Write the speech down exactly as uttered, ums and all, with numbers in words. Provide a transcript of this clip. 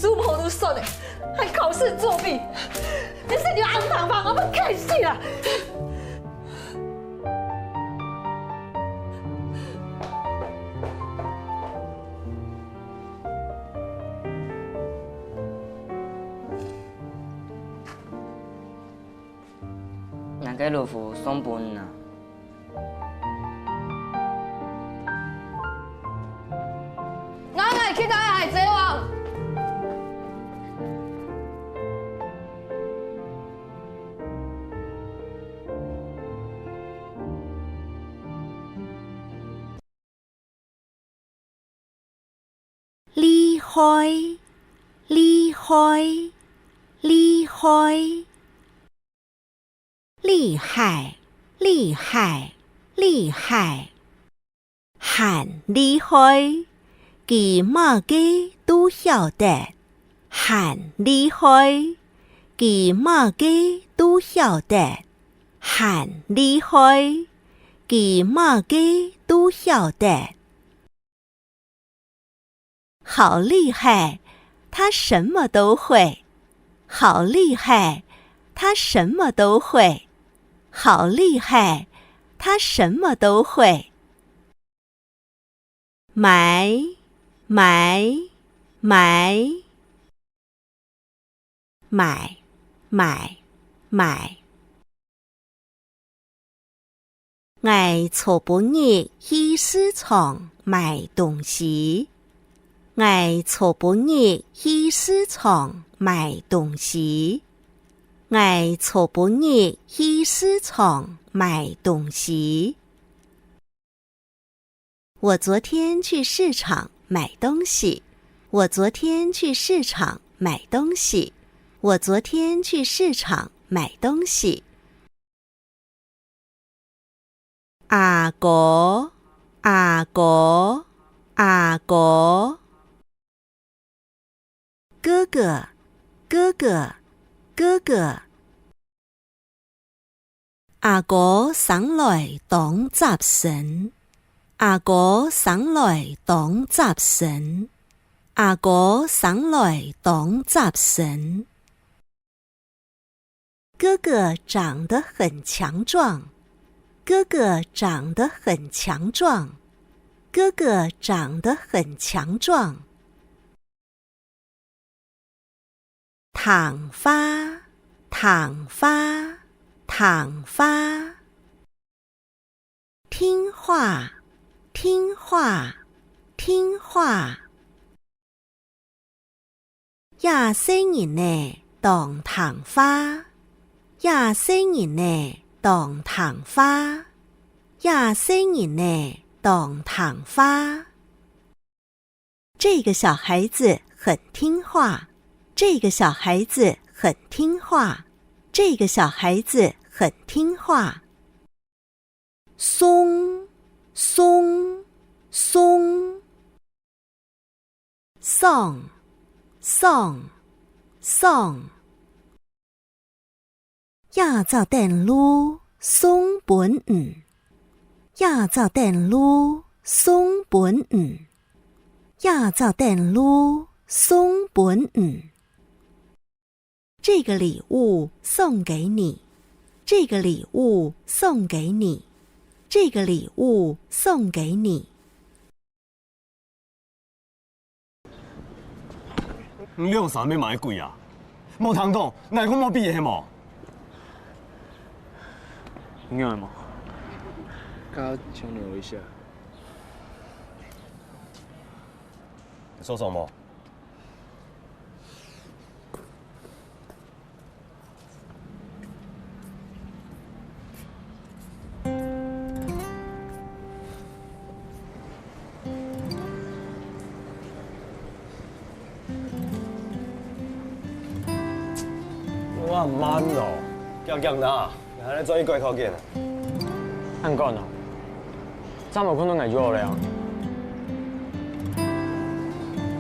書無讀就算了，還考試作弊，你是你安堂房，我要氣死了！拿該老虎送分你啊！ 𠊎愛去看海賊王。厲害，厲害，厲害！ 厲害，厲害，厲害！還厲害，佢麼个都曉得。還厲害，佢麼个都曉得。還厲害，佢麼个都曉得。 好厲害，他什麼都會。好厲害，他什麼都會。好厲害，他什麼都會。買，買，買。買，買，買。 𠊎昨晡日去市場買東西。𠊎昨晡日去市場買東西。𠊎昨晡日去市場買東西。 我昨天去市場買東西。我昨天去市场买东西。我昨天去市场买东西。阿哥，阿哥，阿哥。 哥哥，哥哥，哥哥。阿哥生來當貼身。阿哥生來當貼身。阿哥生來當貼身。 哥哥長得很強壯。哥哥長得很強壯。哥哥长得很强壮。听话，听话，听话。 听话，听话，听话。這細人仔當聽話。這細人仔當聽話。這細人仔當聽話。 这个小孩子很听话。这个小孩子很听话。这个小孩子很听话。送，送，送。赏，赏，赏。 這隻等路送分你。這隻等路送分你。這隻等路送分你。這个禮物送給你。這个禮物送給你。這个禮物送給你。 你兩儕買麼个鬼啊？無聽講，哪个無畢業係無？你愛無？該請問一下。受傷無？ 我慢哦，遽遽啦，你還來做一個考卷啊？恁趕哦，早無看到𠊎約了啊？